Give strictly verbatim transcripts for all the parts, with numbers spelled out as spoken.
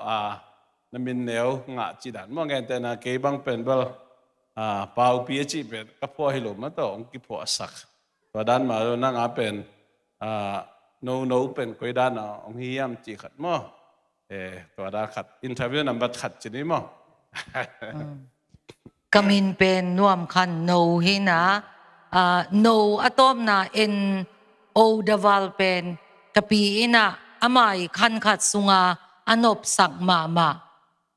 a, na min neu ngah cih dan maw, gentehna kei bang pen bel, a, Paupi a cih pen ka phuah hi lo mah tawh hong kiphuahsak. Tua dan mah lo, nang a pen, a, No No pen koi dan a hong hi hiam cih khat maw. Eh, tua dan khat, interview number khat ci ni maw. Ka min pen Nuam Khan No hi na, a, No a tawpna N O double pen ka pi in a, ama i khan khat sunga a nopsak mahmah.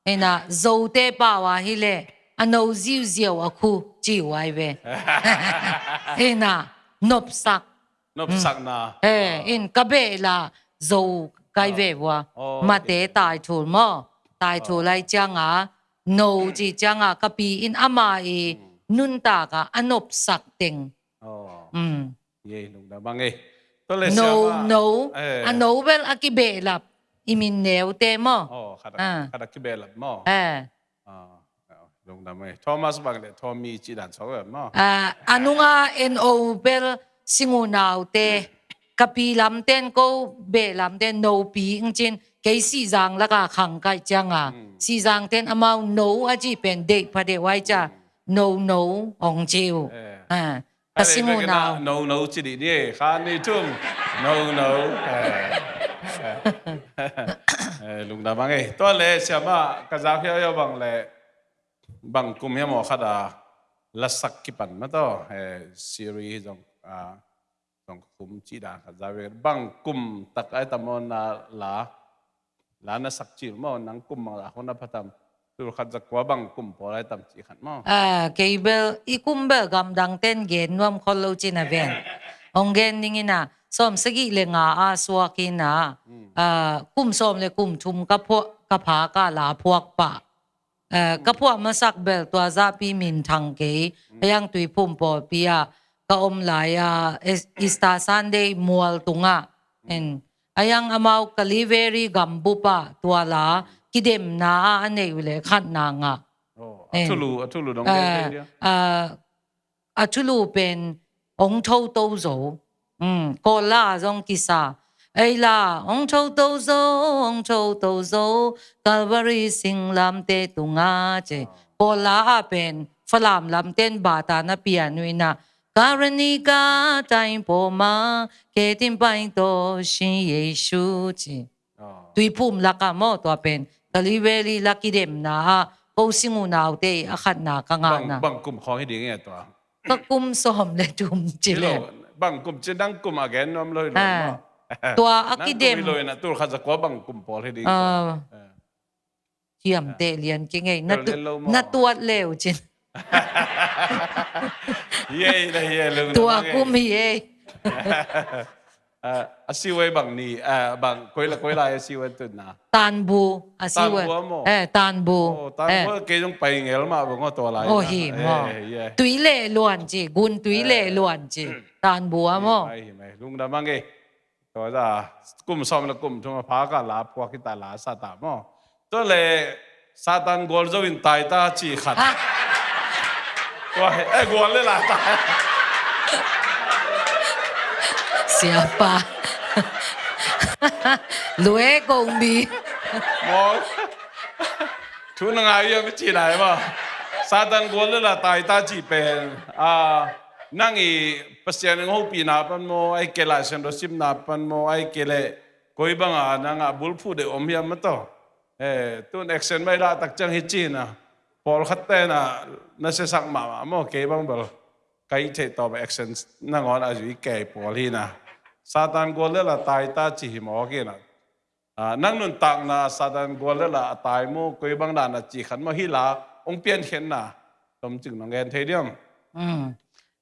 Hi na, Zote pau a hi leh a no ziuziau a khu ci uh ai ve. Hi na, nopsak. Nopsakna. Eh, in ka behlap Zo kai ve ua. Oh, mate okay. Taithul maw. Taithul ai cianga, No ci cianga, ka pi in ama i nuntak a a nopsak teng. Oh. Mm. Ye, lungdam a ngei. Tua leh No, siama, No. Eh. A No bel a kibehlap i min neute maw. Oh, khat a, ah, khat a kibehlap maw. Eh. Ah, lungdam a ngei. Thomas bang leh Tommy cih dan sawk bel maw. Ah, a nunga N O bel Singunaute, ka pi lamten ko beh lamten No pi ing cin, kei Sihzang laka khang kaih cianga. Mm. Sihzangten amau No a cih pen deih pha deuh ai cia. Mm. No No hong ci uh. Eh. Ah. Ka singunau. No No ci dih ni, kha ni thum. No No. Eh, lungdam a ngei. Tua leh siama ka zak hiauhiau bang leh bang kum hiam aw khat a lasak kipan mah tawh, eh, series zong, ah, zong kum cih dan khat za ve. Bang kum tak ai tam aw na la La na sak cil maw, nang kum bang la hong na pha tam? Tul khat za kua bang kum pawl ai tam cih khat maw. Ah, kei bel, i kum bel gamdang ten gen nuam khol lo cin a ven. Hong gen ning in a, sawm sagih le nga a suak in a, hmm, ah, kum sawm le kum thum ka phuak, ka pha ka la phuak pah. Ah, ka phuak masak bel tua zahpi min thang kei, hmm, a yang Tuiphum pawlpi ah ka om lai a, Es-, Easter Sunday mual tungah, hmm, en, a yang amau Calvary gambup ah tua la kidemna ah a neih uh leh khatna ngah. Oh, a thulu, a thulu dong gen thei dia. Ah, a thulu pen hong thoto zo. Hmm, Kawl la ah zong kisa. Ei la, hong thoto zo, hong thoto zo, Calvary singlamteh tungah ci. Ah. Kawl la ah pen Falam lamten bata na pian uh in a, Karen ni ka taing poma, ketin paing to shin Yesu ci. Oh. Tuiphum laka maw tua pen. Calvary la kidemna ah, ko singunaute a khatna ka ngahna. Bang, bang kum khawng hi ding e tua. Ka kum sawm le thum ci le. Hi lo, bang kum ci nang kum a gen nuam lo hi lo maw. Ah. Tua a kidem. Nang kum hi lo in a tul khat za kua bang kum pawl hi ding tua. Ah. Eh. Ciamteh lian kei ngei. Na tuat leu cin. Hi ei, na hi ei, lungdam a ngei. Tua kum hi ei. Ah, a siu ei bang ni, ah, bang koi la, koi la a siu ei tun na. Tanbu, a siu ei. Tanbu a maw? Eh, Tanbu. Oh, Tanbu kei zong pai ngel mah bang aw tua lai. Oh, hi maw. Eh, hi ei. Tui le luan ci, gun tui le luan ci. Tanbu a maw. Hi mai, hi mai. Lungdam a ngei. Tua za, kum sawm le kum thum a pha ka la phuak kita la sa ta maw. Tua le Satan gual zo in tai ta ci khat. Ha? Tua he, eh, gual le la tai. Siapa. Lue kong bi. Maw. Thu na ngai ia mi ci nai maw. Satan gual le la tai ta ci pen. Ah, nang i Pasian in hopihna pan maw, ai ke Laisiangtho simna pan maw, ai ke le koi banga nang a bulphuh deuh om hiam mah tawh. Eh, tun action mai lah tak ciang hi ci na. Pawlkhat te na, na siasak mahmah maw, kei bang bel. Kai theih tawp action nangawn a zui kei pawl hi na. Satan gual le la tai ta ci hi mawk hi na. Ah, nang nuntakna Satan gual le la a tai maw, koi bang dan a ci khat maw hi la, hong piankhiatna. Tom cing nong gen thei diam? Mm.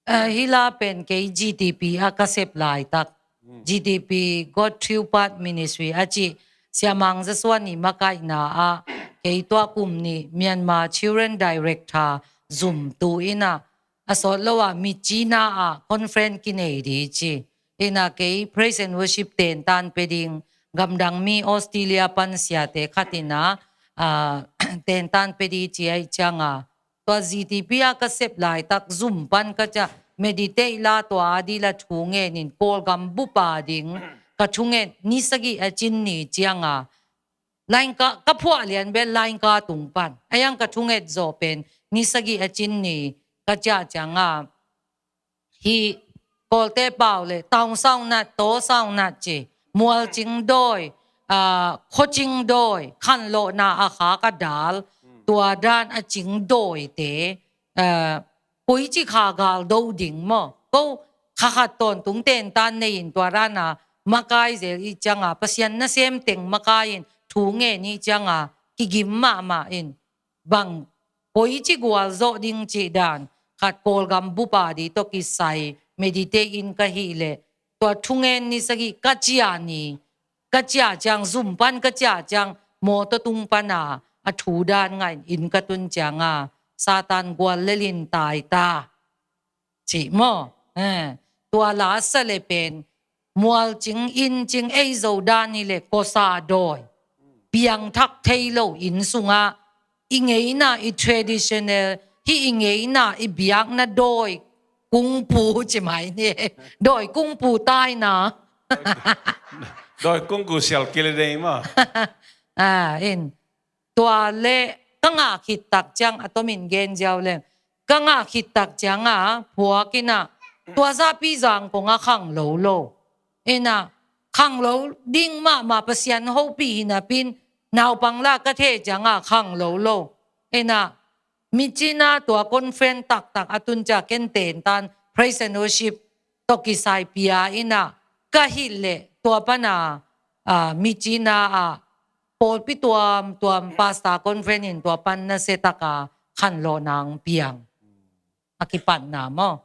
Eh, hi la pen kei G T P a ka sep laitak. Mm. G T P, God True Path Ministry, a ci Sia Mang Za Suan i makaihna ah, kei tua kum nih Myanmar Children Director zumtu in a, a sawt lo ah Myitkyina ah conference kinei di ci. In a kei praise and worship tentan pe ding, gamdang mi Australia pan siate khat in a, ah, tentan pe di ci ai ciang a, tua G T P a ka sep laitak zum pan ka ciah meditate la tua a di la thu ngen in Kawlgam bup a ding ka thunget ni sagih a cin ni ciang a, Lainka, ka phuah lian bel lainka tung pan. A yang ka thunget zawh pen ni sagih a cin ni ka ciah cianga, hih Kawlte pau le taung saunat, taw saunat ci, mualcing dawi, ah, khuacing dawi, khanlawhna a khak a dal, tua dan a cing dawite, ah, koici kha gal do ding maw? Ko kha khat tawntung tentan nei-in tua dana makai zel i cianga, Pasian nasem teng makai-in thu ngen i cianga, kigim mahmah in, bang koici gualzawh ding cih dan khat Kawlgam bupa di tawh kisai meditate in ka hih leh, tua thungen ni sagih ka ciah ni, ka ciah ciang, zum pan ka ciah ciang, mawtaw tung pana a thu dan ngaih in ka tun cianga, Satan gual lelin tai ta. Cih maw? Eh, tua la sa le pen, mualcing, incing, ei zo dan hi le, kawsa dawi, piangthak thei lo inn sungah, i ngeina, i traditional, hih i ngeina, i biakna dawi kungpu ci mai ni. Dawi kungpu taina. Dawi kungpu sial kile dei maw? Ah, in. Tua le ka ngah khit tak ciang a tomin gen ziau leng. Ka ngah khit tak cianga phuak ina, tua zahpi zang kong a khang lo lo. Ina, khang lo ding mahmah Pasian hopih hi napin, naupang la ka theh cianga khang lo lo. Ina, Myitkyina tua conference taktak a tun cia ken tentan praise and worship tawh kisai pia ina, ka hih leh tua pana, ah, Myitkyina ah pawlpi tuamtuam pastor conference in tua pan nasiataka khanlawhna hong piang. A kipatna maw?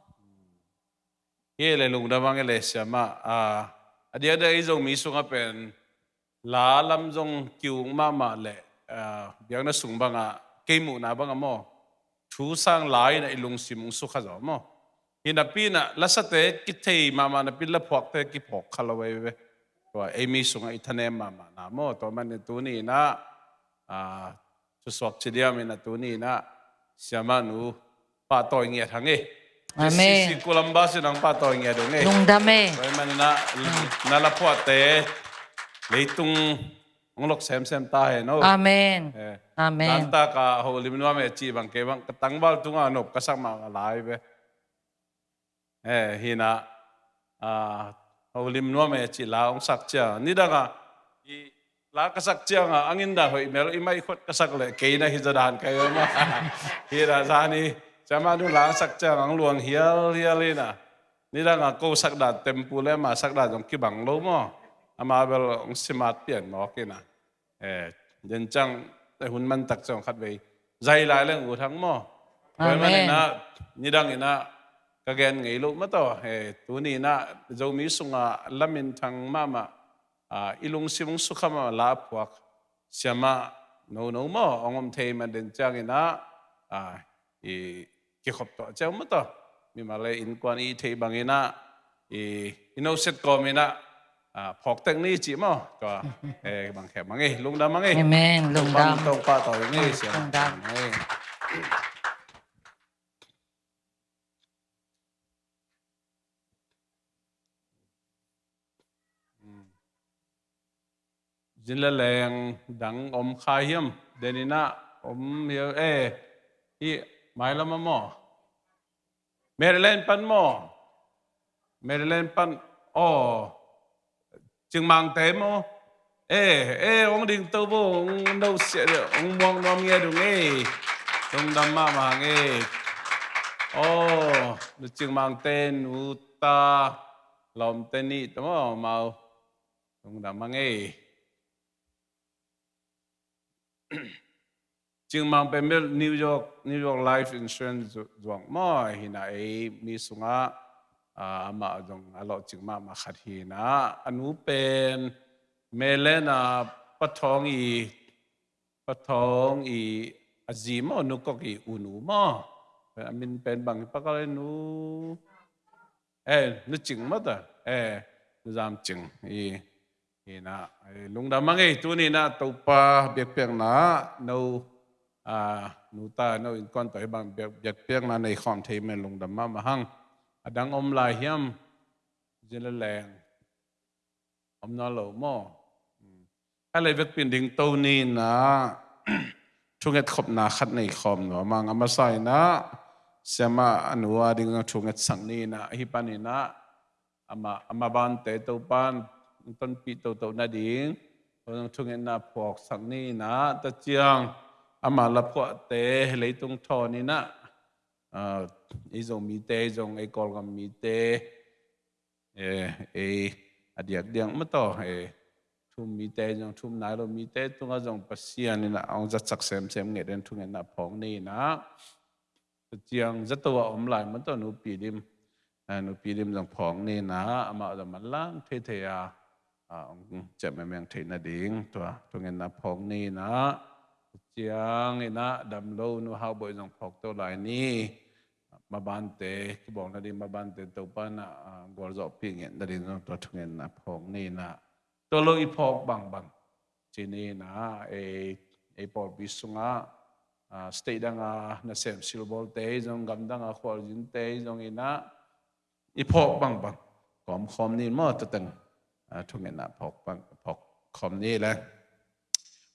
Hi le lungdam ang e le siamah, ah, a diakdiak i Zomi sungah pen la lam zong kiung mahmah le, ah, biakna sung bangah kei muhna bangah maw, thu sang la inah i lungsim hong sukha zaw maw? Hi napi inah lasate kithei mahmah napi, laphuakte kiphawk kha lo veve. Tua ei mi sungah i thanem mahmahna maw? Tua manin tuni inah, ah, thusuak ci diam inah tuni inah siamah nu pahtawi ngiat hang e. Amen. Sisi Columbus inah pahtawi ngiat hang e. Lungdam e. Tua manin inah na laphuakte leitung hong lok semsem ta hen o. Amen. Eh, amen. Lantak a holim nuam e cih bang kei bang ka tangval tungah nop ka sak mah a lai ve. Eh, hi inah, ah, holim nuam e cih la hong sak ciang, nidangah i la ka sak ciangah, angin dah hoih mel i maikhuat ka sak leh kei na hi zadan kai ve maw? Hi inah zan hi siamah nu la hong sak ciangah hong luang hialhial inah, nidangah ko sak dan tempu le ama sak dan zong kibang lo maw? Ama bel hong simat pian mawk inah. Eh, den ciang, eh, hun mantak ciang khatvei zai lai leng ut hang maw? Amen. Tua manin inah, nidang inah ka gen ngei lo mataw. Eh, tuni inah Zomi sungah laminthang mahmah, ah, i lungsim hong sukha mahmah la phuak siamah nono maw, hong om thei man den ciang inah, ah, i kikhop tuah ciang mataw. Mimal le innkuan i theih bang inah, i, i noset kawm inah, ah, phawk tek ni cih maw? Tua, eh, bang khek mang e, lungdam mang e. Amen, lungdam. Tongpa tawh ni siam. Lungdam. Mang e. Zin le leng dang om kha hiam? Den inah om hiam e? Hi mailam ah maw? Maryland pan maw? Maryland pan, aw, Cingmangte maw? E, e, hong ding to bo, hong no sia, hong muang nuam nge dung e. Lungdam mahmah hang e. Aw, nu Cingmangte, nu ta Lawmte nih ta maw, mau. Lungdam hang e. Cingmang pen bel New York, New York Life Insurance zu-, zuang maw, hi inah ei mi sungah, ah, amah zong a lawhcing mahmah khat hi inah. A nu pen Maryland ah Pa Thawng i, Pa Thawng i a zi maw, Nu Kok i u nu maw. A min pen bang hi pakal e, nu Eh, Nu Cing maw ta? Eh, Nu Zam Cing. I, i na, eh, lungdam hang e, tuni na Topa biakpiakna, no, ah, nu ta, no innkuan tawh hih bang biak, biakpiakna nei khawm thei men lungdam mahmah hang. A dang om lai hiam? Zin le leng. Om nawn lo maw? Hmm. Kha lei vekpi in ding to ni in ah, thunget khopna khat nei khawm nuam ing. A masa in ah, siamah a nu a ding zong thungetsak ni in ah, hih pan in ah, amah, amah bante Topa'n tonpih toto nading, zong thungetna phawksak ni in ah, tua ciang amah laphuahte, leitung thawn in ah, ah, ei Zomite, zong ei Kawlgam mite, eh, ei a diakdiak mah tawh, eh, thu-um mite zong, thu-um nai lo mite tungah zong Pasian in ah hong zatsak semsem nget in thungetna phawk ni in ah, tua ciang zato a om lai mah tawh nupi lim, eh, nupi lim zong phawk ni in ah, amah zong manlang theithei a, ah, hong ciam mengmeng theih nading tua thungetna phawk ni in ah, tua ciang in ah damlo Nu Hau Bawi zong phawk to lai ni. Mabante, kibawl nading mabante Topa'n ah, ah, gualzawhpih nget nading zong tua thungetna phawk ni in ah, tua lo i phawk bangbang ci ni in ah, ei, ei pawlpi sungah, ah, state dang a nasem silbawlte zong, gam dang a khualzinte zong in ah, i phawk bangbang kawm khawm ni maw, tua teng, ah, thungetna phawk bang, phawk khawm ni le.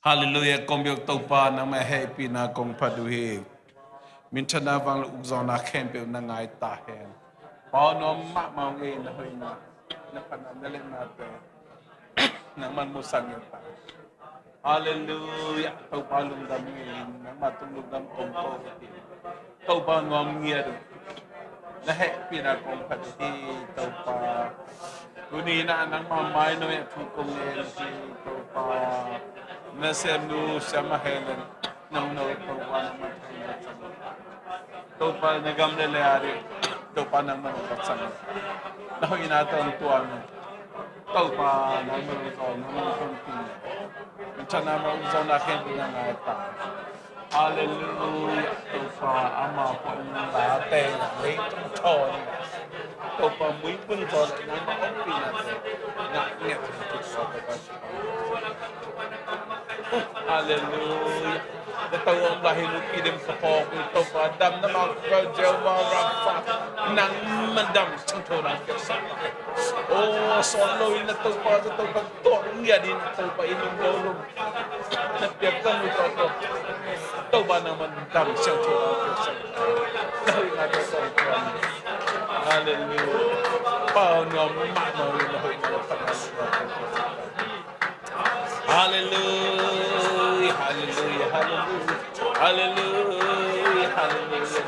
Halleluiah, kong biak Topa, nangmah hehpihna kong phat uh hi. Minthanna, vanglian, ukzawhna khempeuh na ngai ta hen. Pau nuam mahmah ung ei, na hoihna, na phatna, na liatnate nangman musak ngei ta. Halleluiah, Topa lungdam ngei, nangmah tung lungdam kong ko hi. Topa nuam ngiat uh, na hehpihna kong phat uh hi Topa. Tuni in ah nangmah mai-ah thu kong ngen hi Topa. Nasemnu siamah Helen, nong no Topa nangmah thu ngen. Topa na gam le lei a ding, Topa nangmah nong khat sang. Na hoihna tawh tuam. Topa nangmah nong zawn, nangmah nong tonpih. Minthanna, vanglian, ukzawhna khempeuh na ngai ta. Halleluiah. Topa ama pon la te na leitung thawn. Topa muipun thawn nangmah ompihna te na nget. Halleluiah. Na tawh om lai hi, nupi lim ka phawk uh, Topa damna ma ka, Jehovah Rapha, nangman damsiangtho nang piaksak. O, sawn lo in na Topa, na Topa tawh ngiat in Topa i lungdam lo. Na piak ka mu Topa, Topa nangman damsiangtho nang piaksak. Na hoihna tawh kong tuam. Halleluiah. Pau nuam mahmah ung ei, na hoihna tawh kong tuam. Halleluiah, halleluiah, halleluiah. Halleluiah, halleluiah.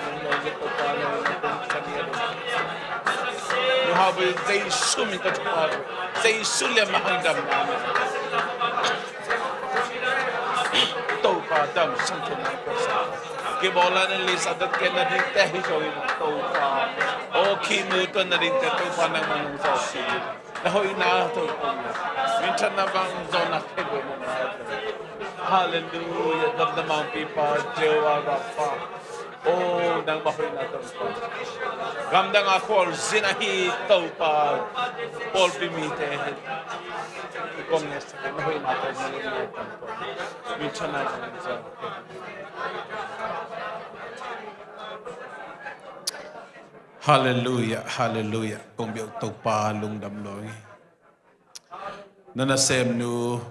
Nu Hau Bawi, Jesu min tawh thupha, Jesu lian mah hong dam na. Topa damsiangtho nang piaksak. Kibawl a na lisa dat ken nadingte hi zo in Topa. O, khihmu tuan nadingte Topa nangmah nong zawhpih. Na hoihna tawh kong ngen. Minthanna, vanglian, ukzawhna khempeuh nang ngai ta. Halleluiah. Damna mangpipa Jehovah Rapha. O, nangmah hoihna tawh kong ngen. Gam dang a khualzin ahi Topa, pawlpi mite hi. Kong ngen sa na hoihna tawh kong ngen. Minthanna, vanglian, ukzawhna khempeuh. Halleluiah, halleluiah. Kong biak Topa lungdam lo hi. Na nasemnu